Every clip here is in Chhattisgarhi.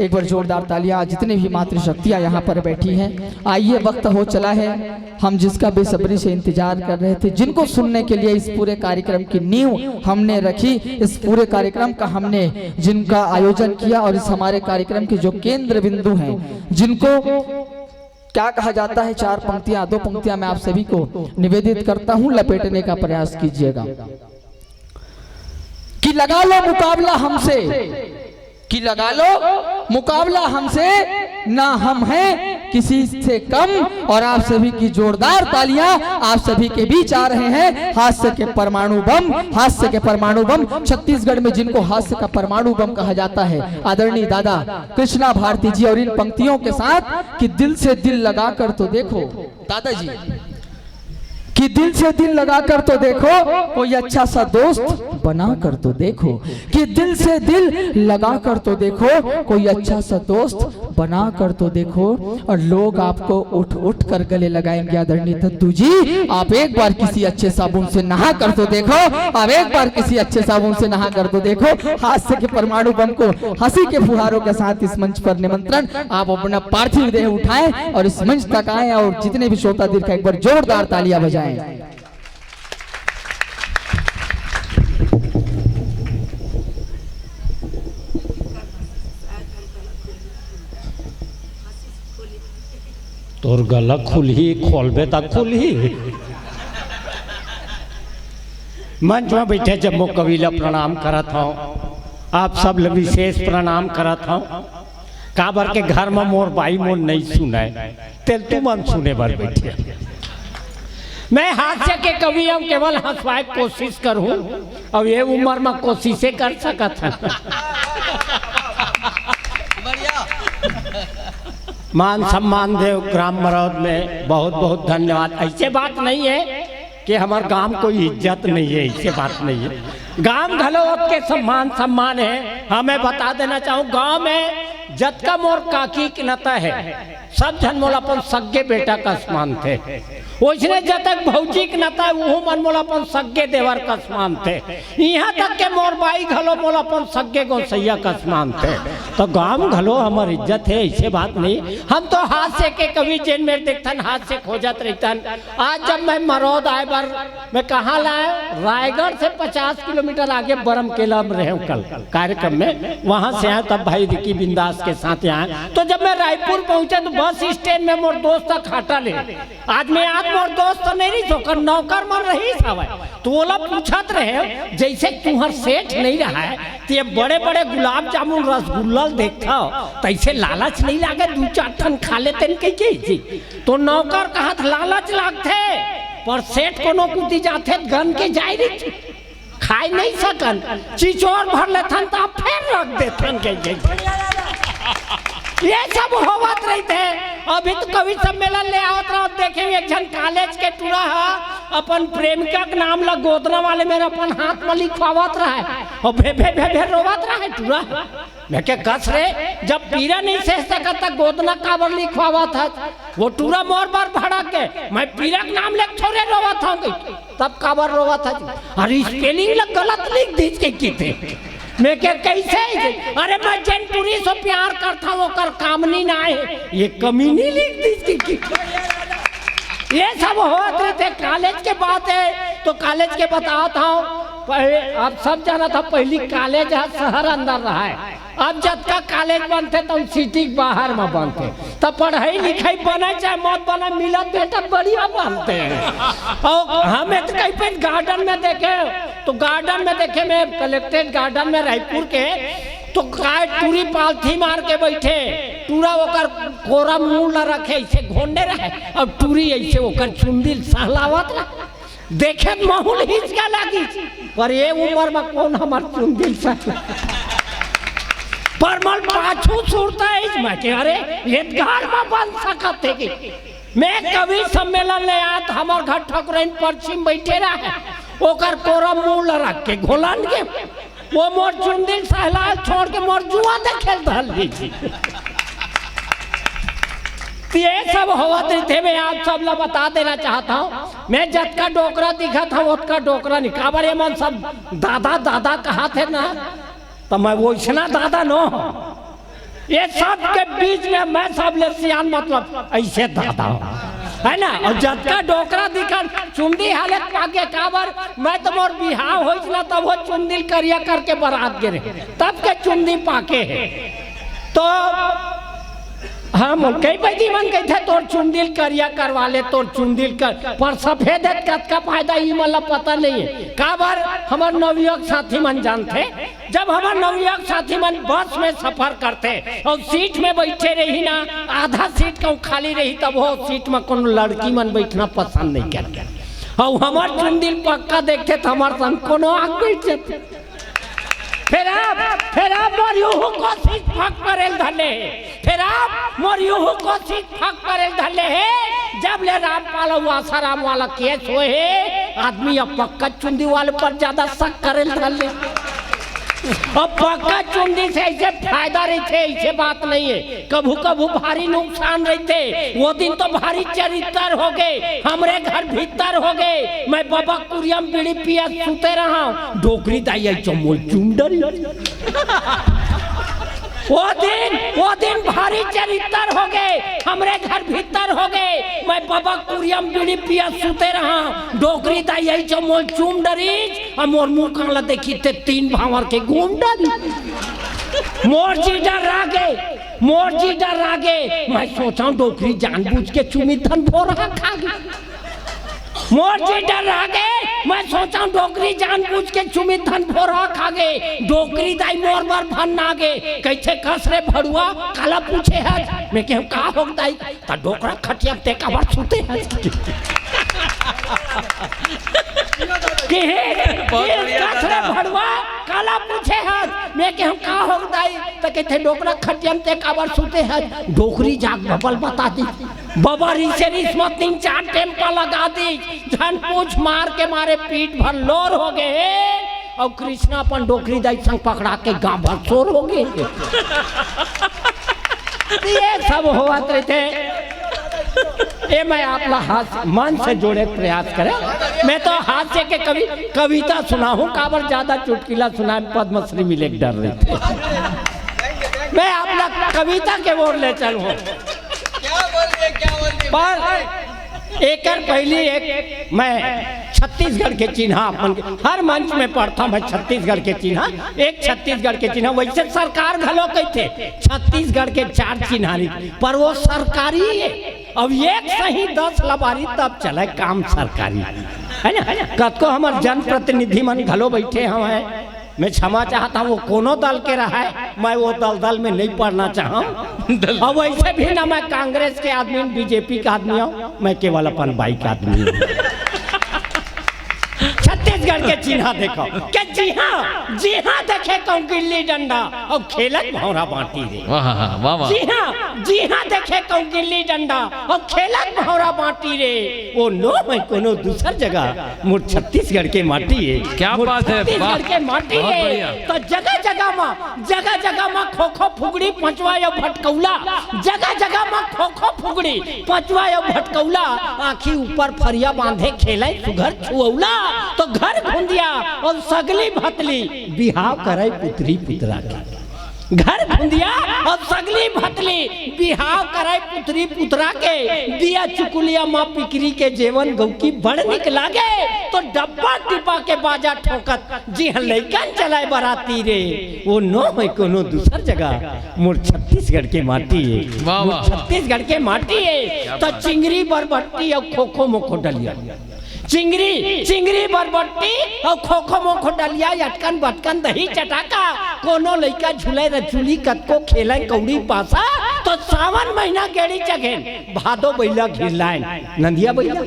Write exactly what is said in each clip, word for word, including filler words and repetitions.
एक बार जोरदार तालियां, जितनी भी मातृशक्तियां यहाँ पर बैठी हैं। आइए, वक्त हो चला है, हम जिसका बेसब्री से इंतजार कर रहे थे, जिनको सुनने के लिए इस पूरे कार्यक्रम की नींव हमने रखी, इस पूरे कार्यक्रम का हमने, जिनका आयोजन किया और इस हमारे कार्यक्रम के जो केंद्र बिंदु हैं, जिनको क्या कहा जाता है, चार पंक्तियां, दो पंक्तियां मैं आप सभी को निवेदित करता हूं, लपेटने का प्रयास कीजिएगा कि लगा लो मुकाबला हमसे, कि लगा लो मुकाबला हमसे, ना हम हैं किसी से कम। और आप सभी की जोरदार तालियां आप सभी के बीच आ रहे हैं। हास्य के परमाणु बम, हास्य के परमाणु बम, छत्तीसगढ़ में जिनको हास्य का परमाणु बम कहा जाता है, आदरणीय दादा कृष्णा भारती जी। और इन पंक्तियों के साथ कि दिल से दिल लगा कर तो देखो दादाजी, कि दिल से दिल लगा कर तो देखो, कोई अच्छा सा दोस्त बना कर तो देखो, कि दिल से दिल लगा कर तो देखो, कोई अच्छा सा दोस्त बना कर तो देखो। और लोग आपको उठ उठ कर गले लगाएंगे। आदरणीय दद्दू जी, आप एक बार किसी अच्छे साबुन से नहा कर तो देखो, आप एक बार किसी अच्छे साबुन से नहा कर तो देखो। हास्य के परमाणु बम को हंसी के फुहारों के साथ इस मंच पर निमंत्रण। आप अपना पार्थिव देह उठाएं और इस मंच तक आएं और जितने भी श्रोता दीर्घ एक बार जोरदार तालियां बजाएं। तोर गला खुलही, खोलबे त खुलही। मंच में बैठे जम्मो कवि ला प्रणाम करत हंव, आप सब ला विशेष प्रणाम करत हंव। काबर के घर में मोर बाई मोर नइ सुनय, तेल तुमन सुने बर बैठे। मैं हास्य के कवि हंव, केवल हंसवाए के कोशिश करहूं, अउ ये उमर में कोशिशे कर सकत हंव। मान सम्मान देव ग्राम मरौद में बहुत बहुत धन्यवाद। ऐसे बात नहीं है कि हमर गांव कोई इज्जत नहीं है, ऐसे बात नहीं है। गांव घलो ओतके सम्मान सम्मान है। हमें बता देना चाहूं, गांव में जतका मोर काकी के नता है, सब झन मोला अपन सग्गे बेटा कस मानथे। ओइसने जतक भौजी के नता है, उहू मन मोला अपन सग्गे देवर कस मानथे। इहां तक के मोर बाई घलो मोला अपन सग्गे गोसइया कस मानथे। तो गांव घलो हमर इज्जत है, ऐसे बात नहीं। हम तो हास्य के कवि, जेन मेर देखथन हास्य खोजत रहिथन। आज जब मैं मरौद आए बर, मैं कहाँ लाए, रायगढ़ से पचास किलोमीटर आगे बरमकेला में रहे हूँ कल कार्यक्रम में, वहां से आए, तब भाई रिकी बिंदास के साथ आए। तो जब मैं रायपुर पहुंचे तो बस स्टैंड में मोर दोस्त खाटा ले, आज मैं आज मोर दोस्त तो नहीं रही, ओकर नौकर मन रही हवय, तो ओला पूछत रहे, जैसे तुहर सेठ नहीं रहा है, तो ये बड़े बड़े गुलाब जामुन रसगुल्ला देखता हो, तैसे लालच नहीं लागे, दू चार ठन खा लेते न कही के जी। तो नौकर कहत, "लालच लागथे, पर सेठ कोनो कुती जाथे, त गन के जाय रहिथे, खाय नहीं सकन, चिचोर भर लेथन, त फेर रख देथन," कही के। ये सब होवत रहिथे। अभी तो कवि सम्मेलन ले आवत रहत, देखे एक झन कॉलेज के टूरा ह अपन प्रेमिका के नाम ला गोदना वाले मेर अपन हाथ में लिखवावत रहे, और भे भे भे भे रोवत रहे टूरा। मैं के, "कस रे, जब पीरा नहीं सह सकत त गोदना काबर लिखवावत हस?" वो टूरा मोर बर भड़क के, "मैं पीरा के नाम लेके थोरे रोवत हंव," कही, "तब काबर रोवत हस?" "अरे स्पेलिंग ला गलत लिख दीस," कही किते। मैं के, "कैसे?" "अरे मैं जेन टूरी से प्यार करत हंव ओकर कामनी ना है, ये कमीनी लिख दीस," कही किते। ये सब होत रहिथे, कॉलेज के बात है तो कॉलेज के बतावत हंव। पहले आप सब जानत हव, पहली कॉलेज ह शहर अंदर रहय, अब जतका कॉलेज बनथे, त सिटी के बाहर म बनथे। त पढ़ई लिखई बनय चाहे मत बनय, मिलत भेटत बढ़िया बनथे। अउ हम एतकई पेन गार्डन में देखे, तो गार्डन में देखे, मैं कलेक्ट्रेट गार्डन में रायपुर के, तो काय टूरी पालथी मार के बइठे, टूरा ओकर कोरा मुंह ला रखे, अइसे घोंडे रहय, अउ टूरी अइसे ओकर चुंदी ल सहलावत रहय। देखे त महूं ल हिचका लागिस, पर ये उमर म कोन हमर चुंदी ल सहला? पर मोला पाछू सुरता आइस, मैं के, "अरे, ये त घर म बन सकत हे कि?" मैं कवि सम्मेलन ले आत, हमर घर ठकुरइन परछी म बइठे रहय, ओकर कोरा मुंह ल रख के घोलन के, वो मोर चुंदी ल सहलाय ल छोड़ के मोर जुआ देखे ल धर लिस। त ये सब होवत रहिथे, मैं आप सब ला बता देना चाहत हंव, मैं जतका डोकरा दिखत हंव, ओतका डोकरा नहीं। काबर ये मन सब दादा, दादा कहत हे ना, त मैं वइसना दादा नो हंव। ये सब के बीच में मैं सबले सियान, मतलब, ऐसे दादा हूँ, है ना? और जतका डोकरा दिखन, चुंदी हालत पाके, काबर, मैं तो मोर बिहाव होइस ना, तब वो चुंदी ल करिया करके बरात गे रहे, तब के चुंदी पाके हे। तो हम कई बैदी मन कहिथे, "तोर चुंदी ल करिया करवा ले, तोर चुंदी ल कर," पर सफेद हे त कतका फायदा, ई मन ला पता नहीं है। काबर, हमर नवयुवक साथी मन जानथे, जब हमर नवयुवक साथी मन बस में सफर करथे और सीट में बैठे रही ना, आधा सीट कहूँ खाली रही, तब वो सीट में कोनो लड़की मन बैठना पसंद नहीं करथे। और हमर चुंदी ल पक्का देखथे त हमर संग कोनो आग बैठ जाथे। फेर अब, फेर अब मोर यूहू कोशिश फक परेल धले हे। फेर अब मोर यूहू कोशिश फक परेल धले हे। जब ले रामपाल अउ आसाराम वाला केस होए हे, आदमी अब पक्का चुंदी वाले पर ज्यादा शक करेल धले। अब पक्का चुंदी से ऐसे फायदा रहिथे, ऐसे बात नहीं है। कभू कभू भारी नुकसान रहिथे। वो दिन तो भारी चरित्तर हो गे, हमरे घर भीतर हो गे। मैं बबा कुरियम बीड़ी पिया सुते रहा, डोकरी दाई आई चमोल चुंडरी। वो दिन, वो दिन भारी चरित्तर हो गे, हमरे घर भीतर हो गे। मैं बबा कुरियम बीड़ी पिया सुते रहा, डोकरी दाई आई चमोल चुंडरी। अब मोर मुंह कान ला देखी ते तीन भांवर के घूम डारी। मोर जी डर्रा गे, मोर जी डर्रा गे। मैं सोचा हूँ डोकरी जानबूझ के चुमी धन भोरहा खा गे। मोर जी डर्रा गे, मैं सोचा हूँ डोकरी जानबूझ के चुमी धन भोरहा खा गे। डोकरी दाई मोर बर भन ना गे। कहिथे कस रे भड़ुआ, काला पूछे हस? मैं कहूँ का हो गे दाई? त डोकरा खटिया ते काबर सुते हस? कहे, बहुत बढ़िया कस रे दादा। भड़ुआ, काला पूछे हस? मैं कहूँ का हो गे दाई? त कहिथे डोकरा खटिया ते काबर सुते हस? डोकरी जाग बबल बता दी। बबा रिसे रिस म तीन चार टेम्पा लगा दी। झन पूछ, मार के मारे पीठ भर लोर हो गे हे। अउ कृष्णा अपन डोकरी दाई संग पकड़ा के गांव भर शोर हो गे। ये सब होवत रहिथे। ये मैं आप ला हास्य, मन से जोड़े के प्रयास करे। मैं तो हास्य के कवि, कविता सुनाहूँ, काबर ज्यादा चुटकुला सुनाए में पद्मश्री मिले के डर रहिथे। मैं आप ला कविता के ओर ले चलूँ। पर एकर पहली एक मैं छत्तीसगढ़ के चिन्हा, अपन के हर मंच में पढ़ता मैं छत्तीसगढ़ के चिन्हा, एक छत्तीसगढ़ के चिन्हा। वैसे सरकार घलो कहिथे छत्तीसगढ़ के चार चिन्हारी, पर वो सरकारी है। अब एक सही दस लबारी तब चले काम सरकारी, है ना? कतको हमर जनप्रतिनिधि मन घलो बैठे हवंय, मैं क्षमा चाहता हूँ, वो कोनो दल के रहा है, मैं वो दल दल में नहीं पड़ना चाहूँ। दल- और वैसे भी ना मैं कांग्रेस के आदमी हूँ, बीजेपी का आदमी हूँ, मैं केवल अपन बाई का आदमी हूँ। छत्तीसगढ़ के चिन्हा देखो, कि जी हाँ, जी हाँ देखे कहूँ गिल्ली डंडा और खेलत भौरा बांटी रे। वाह, वाह, वाह, वाह। जी हाँ, जी हाँ देखे कहूँ गिल्ली डंडा और खेलत भौरा बांटी रे। वो नो है कोनो दूसर जगह, मोर छत्तीसगढ़ के माटी है। क्या मोर बात है, छत्तीसगढ़ वाह। के माटी बहुत है। बढ़िया। तो जगह जगह मा, जगह जगह मा खो खो फुगड़ी, पंचवा या भटकौला, जगह जगह मा खो खो फुगड़ी, पंचवा या भटकौला, आँखी ऊपर फरिया बांधे खेले सुघर छुअौला, तो घर घुंदिया और सगली भतली बिहाव करे पुतरी पुतरा के। घर घुंदिया और सगली भतली बिहाव करे पुतरी पुतरा के, दिया चुकुलिया माँ पिकरी के जेवन गौकी बड़ निक लागे, तो डब्बा डिब्बा के बाजा ठोकत जी हाँ लइकन चलाए बराती रे। वो नो है कोनो दूसर जगह, मोर छत्तीसगढ़ के माटी है। वाह, मोर वाह, वाह। छत्तीसगढ़ के माटी है। क्या तो बात। चिंगरी बरबट्टी और खो खो मोखो डलिया। चिंगरी, चिंगरी बरबट्टी और खो खो मोखो डलिया, अटकन बटकन दही चटाका, कोनो लइका झूले रचुली, कतको खेले कौड़ी पासा, तो सावन महीना गेड़ी चघेन, भादो बइला घिरलायन, नंदिया बइला।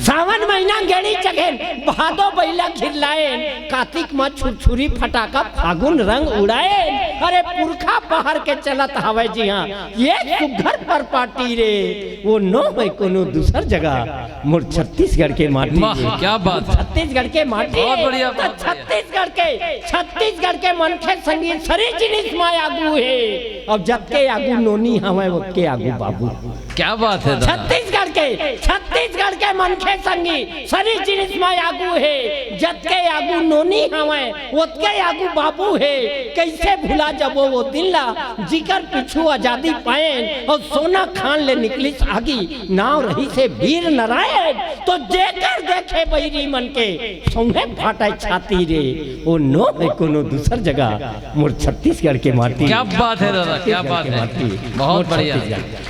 सावन महीना गेड़ी चघेन, भादो बइला घिरलायन, कातिक म छुरछुरी फटाका, फागुन रंग उड़ायन। अरे पुरखा पहर के चलत हवय जी हाँ, ये सुघर पर पाटी रे, वो नो है कोनो दूसर जगह। मोर छत्तीसगढ़ के माटी वाह, है। क्या बात है। छत्तीसगढ़ के माटी बहुत है। बढ़िया, तो बहुत बढ़िया। छत्तीसगढ़ के, छत्तीसगढ़ के मनखे संगी सरी जिनिस मा आगू है। अब जतके आगू नोनी हवय, ओतके आगू बाबू। क्या बात है दादा। छत्तीसगढ़ छत्तीसगढ़ के मनखे संगी सरी जिनिस म आगू हे, जतके आगू नोनी हवय, ओतके आगू बाबू हे। कइसे भुला जबो वो दिन ला, जिकर पीछू आजादी पाएन अउ सोना खान ले निकलिस आगी, नाव रहिस हे वीर नारायण। तो जेकर देखे बहिरी मन के सौंहे फाटय छाती रे, ओ नो हे कोनो दूसर जगह, मोर छत्तीसगढ़ के माटी। क्या बात है दादा, क्या बात है। बहुत बढ़िया।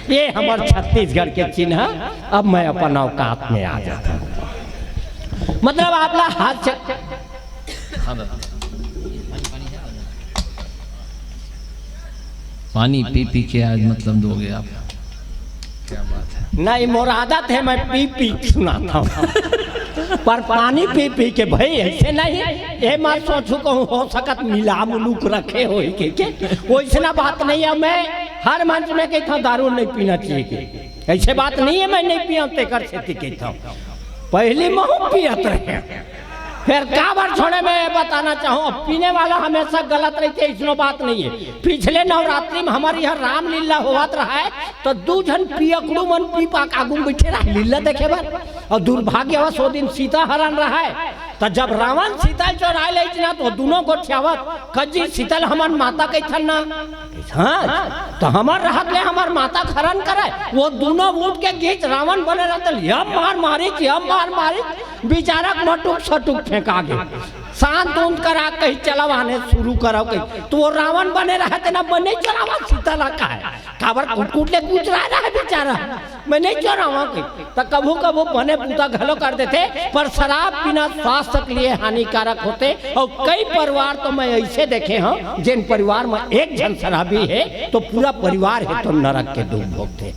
ये हमर छत्तीसगढ़ के चिन्ह। अब मैं अपन औकात में आ जाता हूँ। मतलब आप ला हाथ से हाँ दादा। पानी पी पी के आज मतलब दोगे आप। क्या बात है। नहीं, मोर आदत है, मैं पी पी के सुनाता हूँ। पर पानी पी पी के भाई ऐसे नहीं, ये मत सोचू कहूँ हो सकत मिला मुलुक रखे हो के, के। वैसना बात नहीं है। मैं हर मंच में कहता हूँ दारू नहीं पीना चाहिए के। ऐसे बात नहीं है मैं नहीं पिया तेकर सेती कहता हूँ। पहली महू पियत रहे, फिर काबर छोड़े मैं ये बताना चाहूँ। अब पीने वाला हमेशा गलत रहिथे, इसनो बात नहीं है। पिछले नवरात्रि में हमर यहाँ रामलीला होवत रहा है, तो दू झन पियकड़ू मन पी पाक आगू में बैठे रहा लीला देखे बर, अउ दुर्भाग्यवश वो दिन सीता हरण रहा है। तो जब रावण सीता चोराय लेइस ना, तो दुनों गोठियावत कज्जी सीता ल हमन माता कहिथन ना, हाँ, तो हमर रहत ले हमर माता के हरण करे। वो दुनों उठ के गीच रावण बने रहत ले, यम मार मारिच, यम मार मारिच, बेचारा के मटुक सटुक फेंका गे। शांत उंत करा कही चलव आने शुरू करव कही। तो वो रावण बने रहत ना, बने चलावा सीता ला का है। काबर कुटकुट ले गुजरा रहा है बेचारा, मैं नहीं चोरावा कही। तो कभू कभू बने पूता घलो कर देथे, पर शराब पीना स्वास्थ्य के लिए हानिकारक होथे। अउ कई परिवार तो मैं ऐसे देखे हूँ, जिन परिवार में एक झन शराबी है तो पूरा परिवार है तो नरक के दुख भोगथे।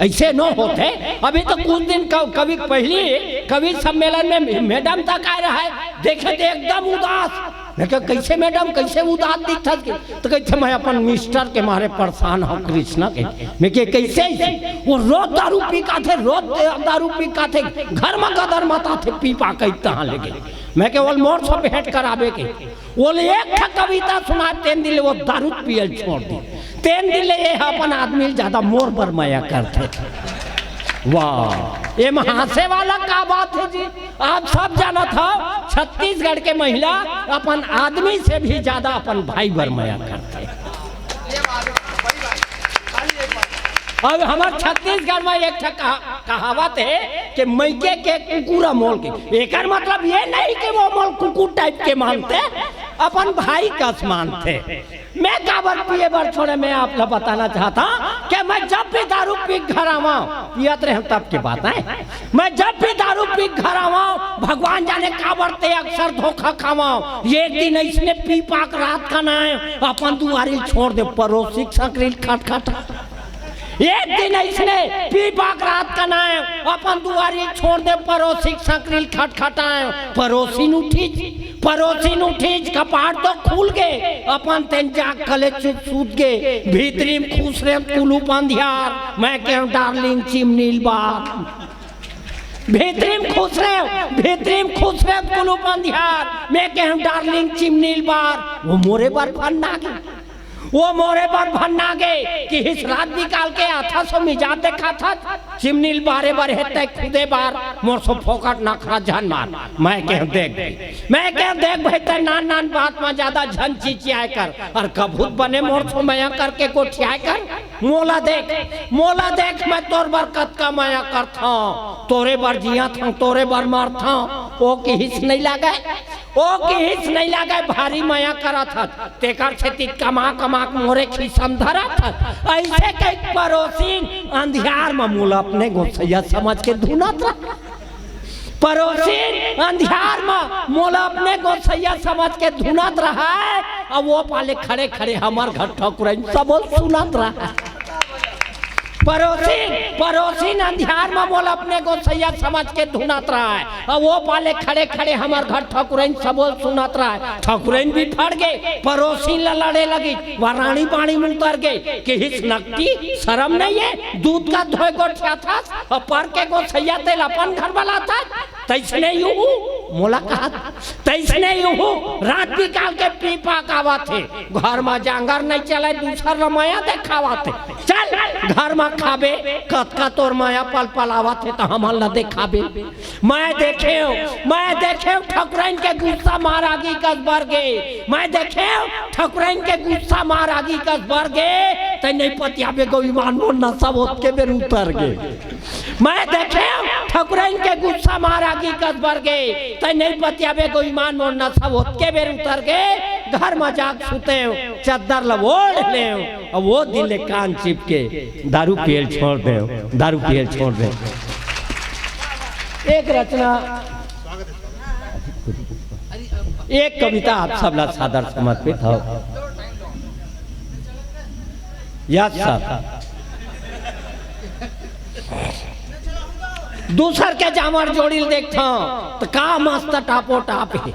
ऐसे नो होथे। अभी तो कुछ दिन क-, कवि पहली कवि सम्मेलन में मैडम तक आय रहा है, देखे तो एकदम उदास। मैं कहा, "कैसे मैडम, कैसे उदास दिखत के?" तो कहते, "मैं अपन मिस्टर के मारे परेशान हूँ, कृष्णा के।" मैं कहे, "कैसे?" "वो रोज दारू पी के आथे, रोज दारू पी के आथे, घर में गदर मचाथे, पी पा के तहाँ ले गे।" मैं कहे, "बोल मोर से भेंट कराबे के।" बोले, "एक ठा कविता सुना।" तेन दिन ले वो दारू पियल छोड़ दी। तेन दिन ले ये अपन आदमी ले ज्यादा मोर बर मया करथे। वाह, ये में हाँसे वाला का बात है जी? आप सब जानत हो, छत्तीसगढ़ के महिला अपन आदमी से भी ज्यादा अपन भाई बर मया करथे। अब हमर छत्तीसगढ़ में एक ठा कहा-, कहावत है कि मइके के कुकुर अमोल के। एकर मतलब ये नहीं कि वो मोल कुकुर टाइप के मानथे, अपन भाई कस मानथे। मैं काबर पिए बर छोड़े, मैं आप ला बताना चाहता हूँ कि मैं जब भी दारू पी के घर आवा, पियत रहे तब के बात है, मैं जब भी दारू पी के घर आवा, भगवान जाने काबर ते अक्सर धोखा खावा। एक दिन ऐसने पी पाक रात का ना है, अपन दुआरी छोड़ दे, पड़ोसी के संकरी ल खटखटा। एक दिन ऐसने पी पाक रात का ना है, अपन दुआरी छोड़ दे, पड़ोसी के संकरी ल खटखटाए, पड़ोसी न उठिस। पड़ोसी न उठिस, कपाट तो खुल गे, अपन तेन जाग कले चुप सूत गे। भीतरी में खुसरे कुलूप अंधियार, मैं कहेंव डार्लिंग चिमनी ल बार। भीतरी में खुसरे, भीतरी में खुसरे कुलूप अंधियार, मैं कहेंव डार्लिंग चिमनी ल बार। वो मोरे बर फन्ना गे। वो मोरे बर भन्ना गे कि हिस रात निकाल के आथा सो मिजाज देखाथस, चिमनी ल बारे बर हे तै खुदे बार, मोर सो फोकट नखरा झन मार। मैं कहेंव देख, मैं कहेंव देख भाई, तै नान नान बात म जादा झन चिचियाय कर, अउ कभू त बने मोर सो मया करके गोठियाय कर। मोला देख, मोला देख, मैं तोर बर कतका मया करथंव, तोरे बर जियत हंव, तोरे बर मरथंव। ओ किहिस नइ लागय, ओ किहिस नइ लागय, भारी मया करत हस। तेकर सेती कमा कमा के मोरे खीसा म धरत हस। अइसे कहिके परोसिन अंधियार म मोला अपने गोसइया समझ के धुनत रहा। परोसिन अंधियार म मोला अपने गोसइया समझ के धुनत रहा है। अब ओ पाले खड़े खड़े हमर घर ठकुरइन सबो सुनत रहा है। परोसिन, परोसिन अंधियार म मोला अपने गोसइया समझ के धुनत रहा है। अब ओ पाले खड़े खड़े हमर घर ठकुरइन सबो सुनत रहा है। ठकुरइन भी फड़ गे, परोसिन ल लड़े लगिस। वा रानी पानी म उतर गे, किहिस नकटी, सरम नइ हे, दूध का धोय गोठियाथस, अउ पर के गोसइया तेला अपन घर बलाथस, तइसने यू मोला कहा, तइसने यूं रात बिकाल के पीपा कावत हे। घर म जांगर नइ चलय, दूसर ल मया देखावत हे। चल, घर म खाबे, कतका तोर मया पल पल आवत हे, त हमन ल देखाबे। मैं देखेंव, मैं देखेंव, ठकुराइन के गुस्सा मार आगी कस बर गे। मैं देखेंव, ठकुराइन के गुस्सा मार आगी कस बर गे। तैं नइ पतियाबे गो ईमान, मोर नसा ओतके बेर उतर गे। मैं देखेंव, ठकुराइन के गुस्सा मार आगी कस बर गे। तैं नइ पतियाबे गो ईमान, मोर नसा ओतके बेर उतर गे। घर म जाके सुतेंव, चद्दर ल ओढ़ लेंव। अब ओ दिन ले कान चिपके दारू पियल छोड़ देंव, दारू पियल छोड़ देंव। एक रचना, एक कविता आप सब ला सादर समर्पित हो। Yes sir. दूसर के जामर जोड़ी ल देखथंव त का मस्त टापो टाप हे।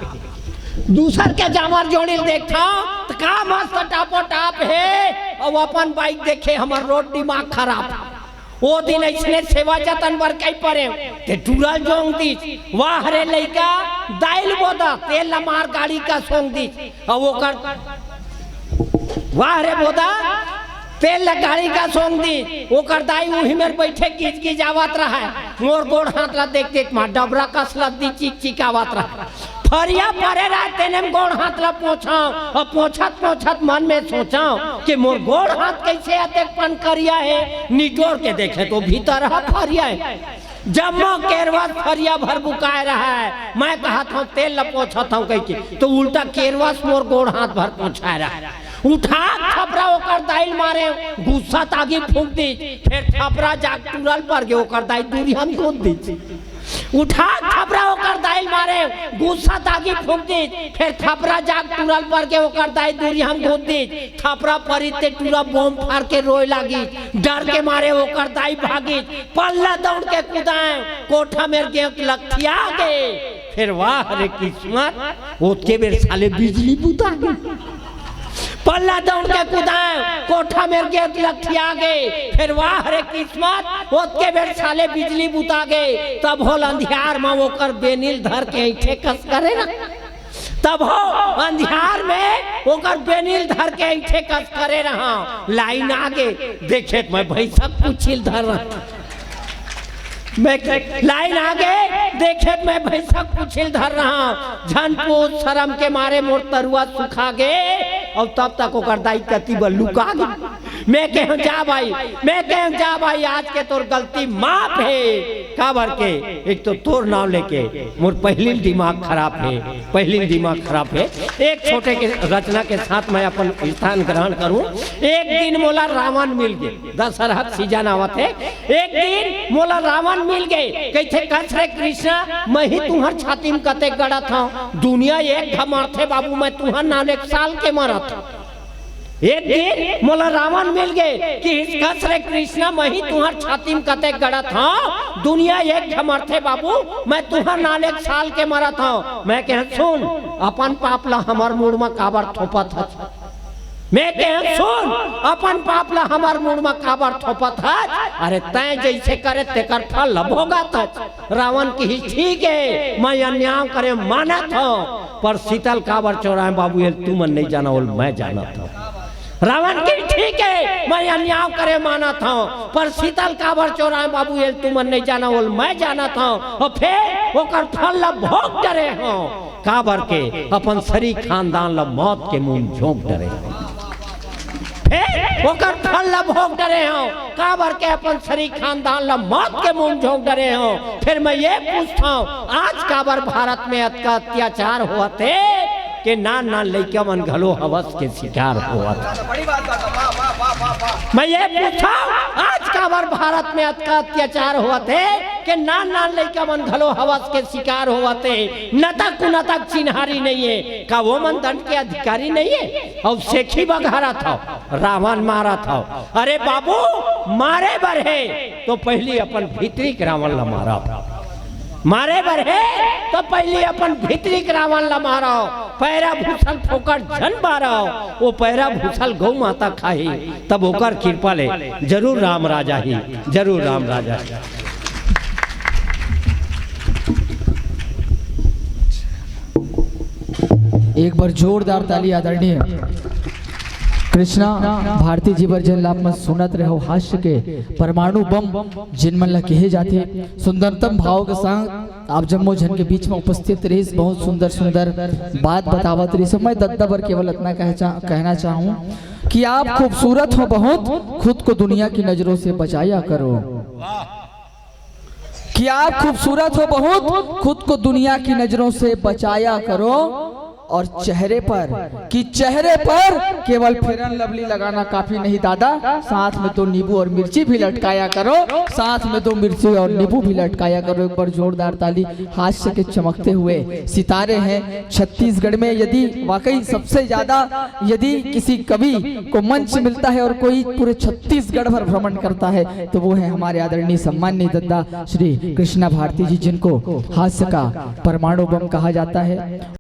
दूसर के जामर जोड़ी ल देखथंव त का मस्त टापो टाप हे। अउ अपन बाइक देखे हमर रोड दिमाग खराब। ओ दिन अइसने सेवा जतन बर कइ परेंव, ते टूरा ल जोंग दिस। वाह रे लइका, दाई ल बोदा, तेल ल मार गाड़ी का सोंग दिस। अउ ओकर, वाह रे बोदा, तेल ल गाड़ी का सोंग दिस। ओकर दाई उही मेर बइठे गिज गिज आवत रहय। मोर गोड़ हाथ ल देख देख मा डबरा कस लद्दी चिक चिक आवत रहय। फरिया परे रहय, तेने म गोड़ हाथ ल पोंछंव, अउ पोंछत पोंछत मन में सोचंव कि मोर गोड़ हाथ कइसे अतेक पन करिया हे, निचोड़ के देखेंव त भीतर ह फरिया हे। जम्मो केरवस फरिया भर बुकाय रहय। मैं कहत हंव तेल ल पोंछत हंव कहिके, त उल्टा केरवस मोर गोड़ हाथ भर पोंछाय रहय। उठा के थपरा ओकर दाई ल मारेंव, गुस्सा त आगी फूंक दिस, फेर थपरा जाके टूरा ल पर गे, ओकर दाई दूरिहा म गोंद दिस। उठा के थपरा ओकर दाई ल मारेंव, गुस्सा त आगी फूंक दिस, फेर थपरा जाके टूरा ल पर गे, ओकर दाई दूरिहा म गोंद दिस। थपरा परिस ते टूरा बोम फार के रोय लागिस, डर के मारे ओकर दाई भागिस। पल्ला दउड़ के कुदांव, कोठा मेर गेंव त लकठिया गे। फेर वाह रे किस्मत, ओतके बेर साले बिजली बुता गे। पल्ला दउड़ के कुदांव, कोठा मेर गेंव त लकठिया गे। फेर वाह रे किस्मत, ओतके बेर साले बिजली बुता गे। तभो ल अंधियार म ओकर बेनी ल धर के अइंठे कस करे रहंव। तभो अंधियार में ओकर बेनी ल धर के अइंठे कस करे रहंव। लाइन आगे, देखेंव त मैं भइँसा के पूछी ल धर रहंव। मैं, लाइन आगे, देखेंव त मैं भइँसा के पूछी ल धर रहंव। झन पूछ, सरम के मारे मोर तरुआ सुखा गे। अउ तब तक ओकर दाई कति बर लुका गे। मैं कहेंव जा भाई, मैं कहेंव जा भाई, आज के तोर गलती माफ हे। काबर के एक तो तोर नांव लेके मोर पहिली ल दिमाग खराब हे, पहिली ल दिमाग खराब हे। एक छोटे के रचना के साथ मैं अपन स्थान ग्रहण करूं। एक दिन मोला रावण मिल गे, दशहरा के सीजन आवत हे। एक दिन मोला रावण मिल गे, कहिथे, "कस रे कृष्णा, मैं ही तुंहर छाती म कतेक गड़त हंव, दुनिया एक घमरथे बाबू, मैं तुंहर नांव ले एक साल के मरत हंव।" एक दिन मोला रावण मिल गे, कहिस, "कस रे कृष्णा, मैं ही तुंहर छाती म कतेक गड़त हंव, दुनिया एक घमरथे बाबू, मैं तुंहर नांव ले एक साल के मरत हंव।" मैं कहेंव, "सुन, अपन पाप ला हमर मुड़ म काबर थोपत हस?" मैं कहेंव, "सुन, अपन पाप ला हमर मुड़ म काबर थोपत हस? अरे तैं जइसे करे तेकर फल ला भोगत हस।" रावण कहिस, "ठीक हे, मैं अन्याय करे मानत हंव, पर सीता ल काबर चोराएंव बाबू, एला तुमन नइ जानव, ओला मैं जानत हंव।" रावण कहिस, "ठीक हे, मैं अन्याय करे मानत हंव, पर सीता ल काबर चोराएंव बाबू, एला तुमन नइ जानव, ओला मैं जानत हंव।" अउ फेर ओकर फल ला भोग डरे हंव, काबर के अपन सरी खानदान ला मौत के मुंह झोंक डरे हंव। फेर ओकर फल ला भोग डरे हंव, काबर के अपन सरी खानदान ला मौत के मुंह झोंक डरे हंव। फेर मैं ये पूछत हंव, आज काबर भारत में अतका अत्याचार होवत हे के नान नान लइका मन घलो हवस के शिकार होवत हे? मैं ये पूछत हंव, आज काबर भारत में अतका अत्याचार होवत हे के नान नान लइका मन घलो हवस के शिकार होवत हे? नतक कुनतक चिन्हारी नइ हे, का वो मन दंड के अधिकारी नइ हे? अउ सेखी बघारत हव, रावण मारत हव। अरे बाबू, मारे बर हे तो पहिली अपन भीतरी के रावण ला मारव। मारे बर हे तो पहिली अपन भीतरी के रावण ला मारव। पैरा भूसा ल फोकट झन बारव, वो पैरा भूसा ल गौ माता खाही, तब ओकर कृपा ले जरूर राम राज आही, जरूर राम राज आही। एक बार जोरदार ताली आदरणीय कृष्णा भारती जी बर, जेन ला आप मन सुनत रहे हो हास्य के परमाणु बम, जिन मन ला कहे जाथे। सुंदरतम भाव के संग आप जम्मो झन के बीच में उपस्थित रहिस, बहुत सुंदर सुंदर बात बतावत रहिस। मैं दद्दा बर केवल इतना कह चा-, कहना चाहूँ कि आप खूबसूरत हो बहुत, खुद को दुनिया की नजरों से बचाया करो। कि आप खूबसूरत हो बहुत, खुद को दुनिया की नजरों से बचाया करो। और चेहरे पर, कि चेहरे पर केवल फेयर एंड लवली लगाना काफी नहीं दादा, साथ में दो नींबू और मिर्ची भी लटकाया करो, साथ में दो मिर्ची और नींबू भी लटकाया करो। एक बार जोरदार ताली। हास्य के चमकते हुए सितारे हैं छत्तीसगढ़ में। यदि वाकई सबसे ज्यादा यदि किसी कवि को मंच मिलता है और कोई पूरे छत्तीसगढ़ भर भ्रमण करता है, तो वो है हमारे आदरणीय सम्माननीय दद्दा श्री कृष्णा भारती जी, जिनको हास्य का परमाणु बम कहा जाता है।